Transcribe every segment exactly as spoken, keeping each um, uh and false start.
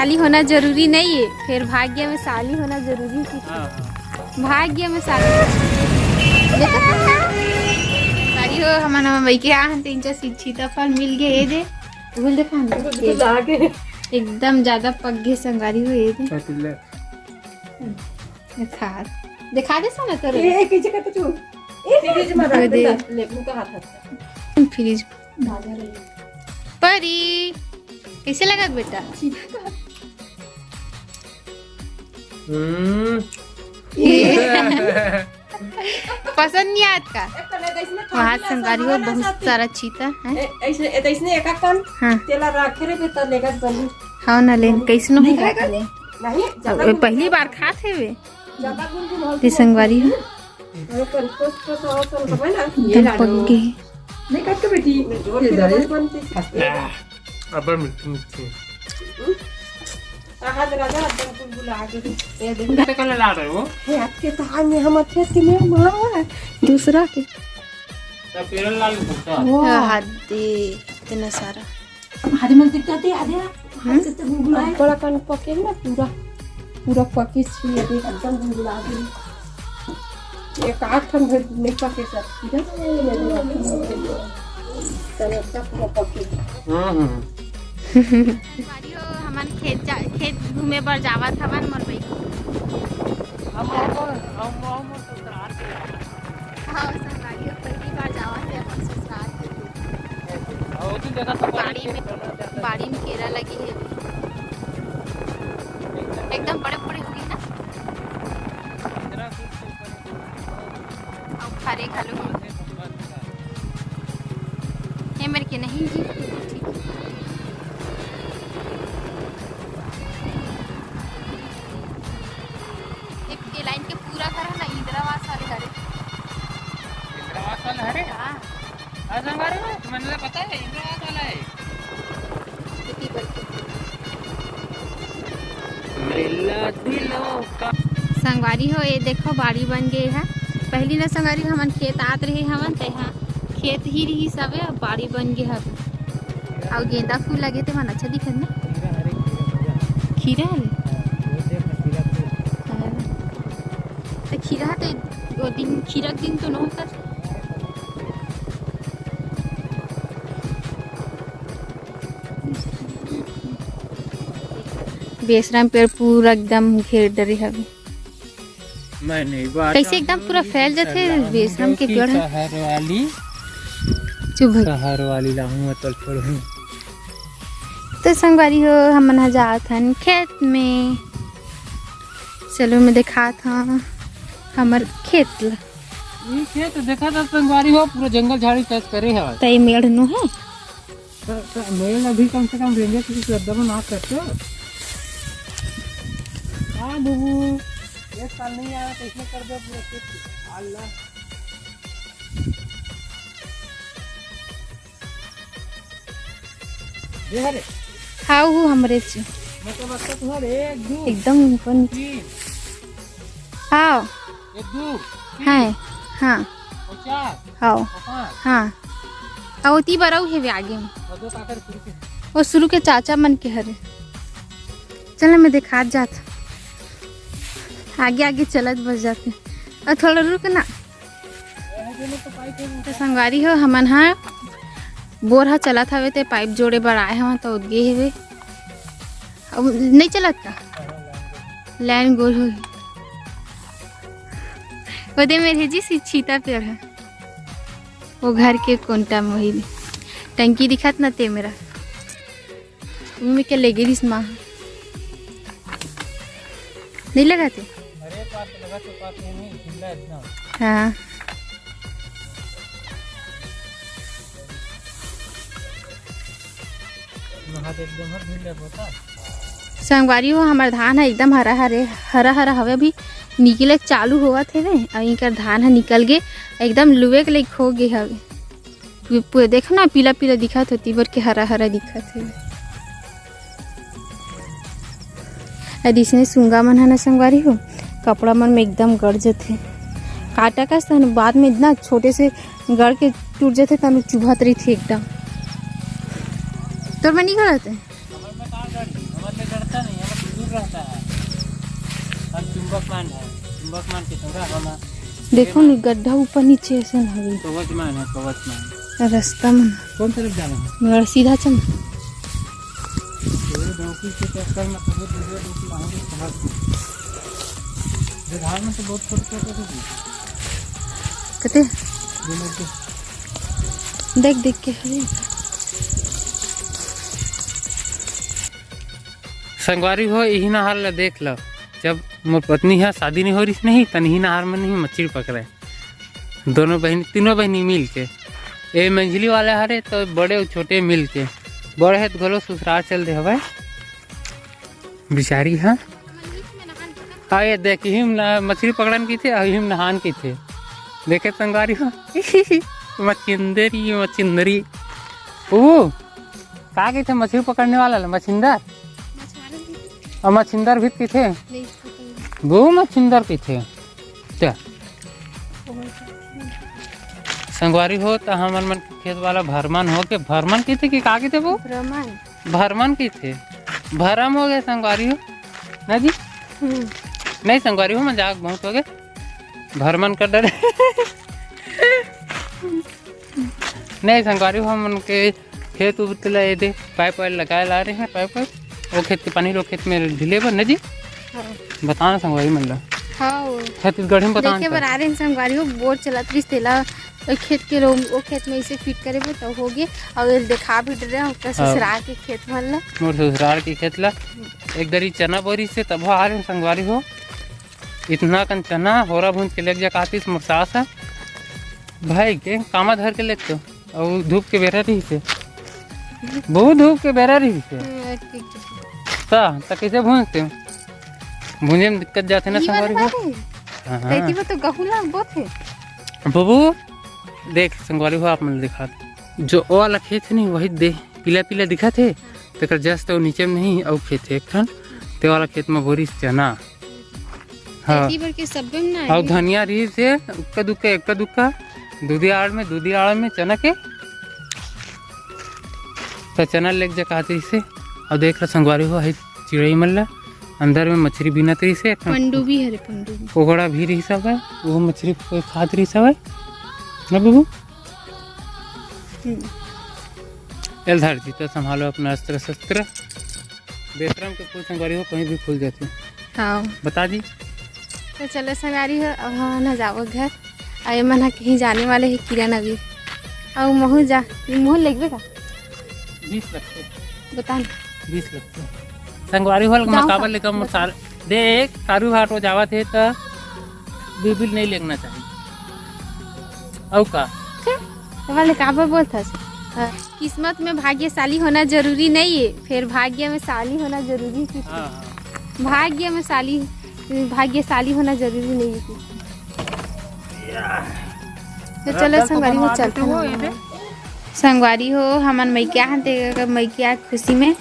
शाली होना जरूरी नहीं है, फिर भाग्य में शाली होना जरूरी है। हाँ, हाँ। भाग्य में शाली। देखा? शाली हो, हमन, हमन बइके आहन, तीन चार सीताफल मिल गए, ये दे। भूल देखा ना। एकदम ज्यादा पक गए संगवारी हो, ये दे। ये खा। दिखा दे सा ना तोरे। ए, ए, कइसे करते तू? ए, फ्रिज में रख दे। ले, मुंह का हाथ हट। फ्रिज। परी, कैसे लगत बेटा? हम्म। पसंद नहीं आत का? वहाँ संगवारी हो बहुत सारा चीता है। ए, ऐसे, ए, तो इसने एक कन हाँ। तेला रखे रे, तो लेकर बनी। हाँ ना लेन, कैसे नहीं होगा? नहीं, ज्यादा अब पहली बार खात है वे। ज्यादा गुनगुन हो ते संगवारी हो। अरे, पर कुछ तो सवाल सुन, समझ ना? एकदम पक गई। नहीं, काट के बेटी। जोर से बस बनती। अब्बड़ मिट्ठी मिट्ठी। आज राजा एकदम गुलगुला के दे दे। किससे कल ला रहे हो? हे, आपके तो आज में हम अच्छे से में मार। दूसरा के। तो पेरल लाल भुट्टा। वाह। हाँ, हाथ दे, इतना सारा। हाथ में दिख जाती है, आधे ना। हाथ से तो गुलगुला है। बड़ा कन पके ना पूरा, पूरा पके छिए दे, एकदम गुलगुला दे। एक आध ठन भर नहीं पके सब, ठीक है? चलो, सब पूरा पके। हम्म, हम्म। संगवारी हो, हमन खेत जा, खेत घूमे बर जावत हवन मोर बहिनी। हम, हम, हम, हम ससुराल के। हाँ, संगवारी हो, पहली बार जावत हे अपन ससुराल के। और तू देखा तो बाड़ी में, बाड़ी में केरा लगे हे। एकदम बड़े बड़े होही ना। अउ फरे घलो हे। हे मेर के नहीं जी, ठीक हे। एक ये लाइन के पूरा घर हे ना, इंदिरावास वाले घर हे। इंदिरावास वाला हरे? हाँ। अरे संगवारी हो, तुमन ला पता हे, इंदिरावास वाला हे। कितनी बड़ी। संगवारी हो, ये देखो बाड़ी बन गए हे। पहली ना संगवारी हमन खेत आत रहे हवन, ते हा खेत ही रही सबे, अब बाड़ी बन गए हवे। अउ गेंदा फूल लगे ते मन अच्छा दिखत ना। खीरा हरे? हाँ। तो खीरा तो वो दिन, खीरा के दिन तो नोहर कर। बेसरा पेड़ पूरा एकदम घेर डरे हवे। मैं नहीं बात कैसे एकदम पूरा फैल जाथे बेसरा के पेड़ ह। शहर वाली, चुप हो। शहर वाली लाहूं मैं तो छोड़ूं। तो संगवारी हो, हमन ह जात हन खेत में। चलो, मैं दिखात हूँ हमर खेत ला। ये खेत देखा था संगवारी हो, पूरा जंगल झाड़ी टच करे हवय। तई मेड़ नु है। त, त मेड़ अभी कम से कम रेंगे तो कुछ रद्दा बना सकते हो। हाँ बुबू, एक साल नहीं आया तो इसमें कर दो पूरा खेत। अल्लाह। ये हरे। हाँ, वो हमरे चे। मतलब अच्छा तुम्हारे एक दो एकदम ऊपर नीचे। तीन। हाँ। एक दो तीन। है। हाँ। और चार। हाँ। और पाँच। हाँ। अउ ओती बरऊ हेवे आगे में। और दो काकर शुरू के। वो शुरू के चाचा मन के हरे। चल, मैं दिखात जात। आगे आगे चलत बस जाते। और थोड़ा रुक ना। तो संगवारी हो, हमन हा बोर हा चलत हवे, ते पाइप जोड़े बर आए हवन, तो उदगे हेवे। अब नहीं चलत का? लाइन गोल हो। ओदे मेर हे जी सी छीता पेड़ है। वो घर के कोंटा में वही टंकी दिखत ना ते मेरा। मम्मी के ले गिरिस माँ। नहीं लगा थे? अरे, पास लगा तो पास में नहीं, खुला है इतना। हाँ। हाथ एकदम हर धुल जाता। संगवारी हो, हमर धान ह एकदम हरा हरे, हरा हरा हवे, अभी निकले चालू होवत हेवे, अउ इनकर धान ह निकल गे, एकदम लुए के लायक हो गे हवे। पू-, पूरे देखो ना, पीला पीला दिखत होती, बर के हरा हरा दिखत हे। अरे इसने सूंगा मन है ना संगवारी हो, कपड़ा मन में एकदम गड़ जथे। काटा का सन बाद में इतना छोटे से गड़ के टूट जथे, तनु चुभत रही थी एकदम। तोर में नहीं गड़त है? हमर में कहाँ गड़-, हमर में गड़ता नहीं। रहता है। हम चुंबकमान है, चुंबकमान के संग हम देखो न, गड्ढा ऊपर नीचे असन हवे। कवचमान है, कवचमान। रास्ता मन। कौन तरफ जाना है? मगर सीधा चल। ये डोकी के चक्कर में कभी दूसरे डोकी लाएंगे, समझ नहीं। ये धार में तो बहुत छोटे छोटे थे। कते? ये लोग के देख देख के हवे। संगवारी हो, इही नहर ला देख लो। जब मोर पत्नी ह शादी नहीं हो रही नहीं, तन इही नहर में नहीं मछली पकड़े। दोनों बहनी, तीनों बहनी मिल के, ए मंझली वाला हरे तो बड़े अउ छोटे मिल के, बड़े हे तो घलो ससुराल चल दे हवे बिचारी ह। आ ये देख, इही म न-, मछली पकड़न की थे, अउ इही म नहान की थे। देखे संगवारी हो, मछिंदरी, मछिंदरी। ओ, का कहिथे मछली पकड़ने वाला ला? मछिंदर? अउ मछिंदर भी कहिथे? वो मछिंदर कहिथे। क्या? संगवारी हो, त हमन मन के खेत वाला भरमन हो के, भरमन कहिथे कि का कहिथे वो? भ्रमण। भरमन कहिथे। भरम हो गए संगवारी हो। ना जी? हम्म। नहीं संगवारी हो, मजाक बहुत हो गए। भरमन कर डरे। नहीं संगवारी हो, हमन के खेत उत ला ये दे, पाइप वाइप लगाए ला रहे हैं, पाइप वाइप। वो खेत के पानी लो खेत में ढिले बर, ना जी? हाँ। बताना संगवारी मन ला। हाँ, वो छत्तीसगढ़ी में बताना देखे बर आ रहे हैं संगवारी हो, बोर चलत रहिस तेला, वो खेत के लो, वो खेत में इसे फिट करे बर तो हो गए, और ये देखा भी डरे हैं, ओकर हाँ। ससुराल के खेत मन ला। मोर ससुराल के खेत ला। एक दरी चना बोरी से तब आ रहे हैं संगवारी हो। इतना कन चना होरा भूंज के लेग जा कातिस मोर सास ह। भाई के कामा धर के लेग तो, अउ धूप के बेरा रहिसे, बहुत धूप के बेरा रहिसे। हम्म, ठीक, ठीक। त, त कइसे भूंजते? भूंजे में दिक्कत जाथे ना ई वाला संगवारी हो। बात है? हाँ, हाँ। तैती में तो गहूं ला बोथे। बबू, देख संगवारी हो, आप मन दिखात। जो ओ वाला खेत है नहीं, वही दे, पीला पीला दिखत है। तेकर just वो नीचे में नहीं, अउ खेत है एक ठन, ते वाला खेत में बोरिस चना। हाँ। खेती बर के सब्बे में ना अउ है। धनिया रहिस हे, उक्का दुक्का, एक्का दुक्का, दूधी आड़ में, दूधी आड़ में चना के, त चना लेग जा कहत रहिस हे। अउ देख ला संगवारी हो, हे चिड़ई मन ला, अंदर में मछरी बीनत रहिस हे, एक ठन पनडुब्बी हरे, पनडुब्बी। कोगड़ा भी रहिस हवय, वो मछरी खात रहिस हवय, ना बबू? हम्म। एल धर जी, त संभालो अपना अस्त्र शस्त्र। बेशरम के फूल संगवारी हो, कहीं भी फूल जाथे। हाँ। बता जी। त चलो संगवारी हो, अब हमन ह जाबो घर। अउ ये मन ह कहीं जाने वाले हे किरण अभी। अउ महू जा, महू लेगबे का? बीस लगथे। बता ना। बीस लगथे। संगवारी हो, जाओ मकाबल का? लेकर बता। मसाल-, देख, सारू घाट हो जावत हे त बिल्कुल नहीं लेगना चाहिए। अउ का? छे, वाले काबर बोलथस? हाँ। किस्मत में भाग्यशाली होना जरूरी नहीं है, फिर भाग्य में शाली होना जरूरी है। हाँ, हाँ। भाग्य में शाली, भाग्यशाली होना जरूरी नहीं है। तो चलो रद्दा तो संगवारी हो, बनवा चलते देते हो, हैं। ये दे। संगवारी हो, हमन मइकिया हन, ते मइकिया के खुशी में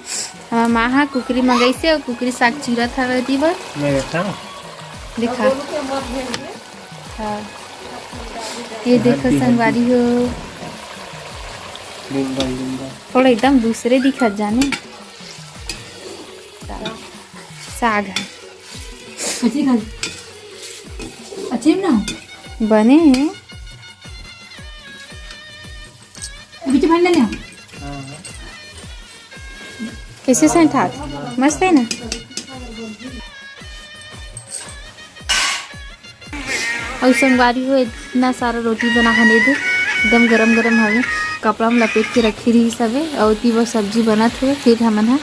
हमर माँ ह कुकरी मंगइसे अउ कुकरी साग चीरत हवे ओती बर। मैं बैठा हूँ। दिखा। हाँ। ये देखो संगवारी हो। बिंबल, बिंबल। थोड़ा एकदम दूसरे दिखत जाने। साग है। अच्छी खाई। अच्छी ना? बने हैं। बीच में ले ले। कैसे सेंट हाथ? मस्त है ना? अउ संगवारी हो, इतना सारा रोटी बना हने दे, एकदम गरम गरम हवे, कपड़ा में लपेट के रखी रही हवे, अउ ओती वो सब्जी बनत हे। फिर हमन ह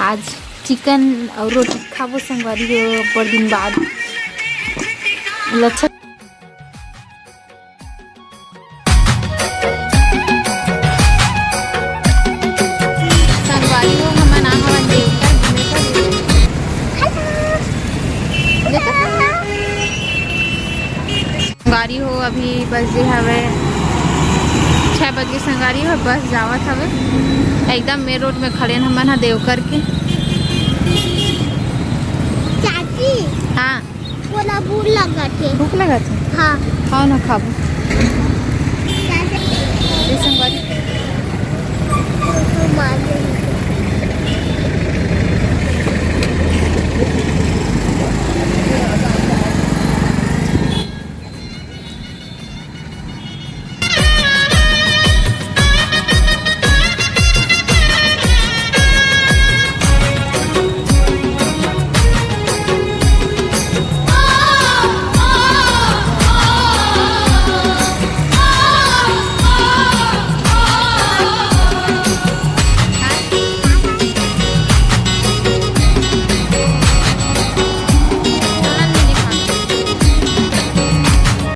आज चिकन अउ रोटी खाबो संगवारी हो, अब्बड़ दिन बाद। लच्छा संगवारी हो, हमन आ हवन देवघर घूमे बर। देखत हव? संगवारी हो, अभी बजे हवे छह बज के। संगवारी हो, बस जावत हवे, एकदम मेन रोड में खड़े हन हमन ह देवघर के। चाची। हाँ। मोला भूख लगत हे। भूख लगत हे? हाँ। खाओ ना, खाबो। कैसे? ये संगवारी। तो मार देही।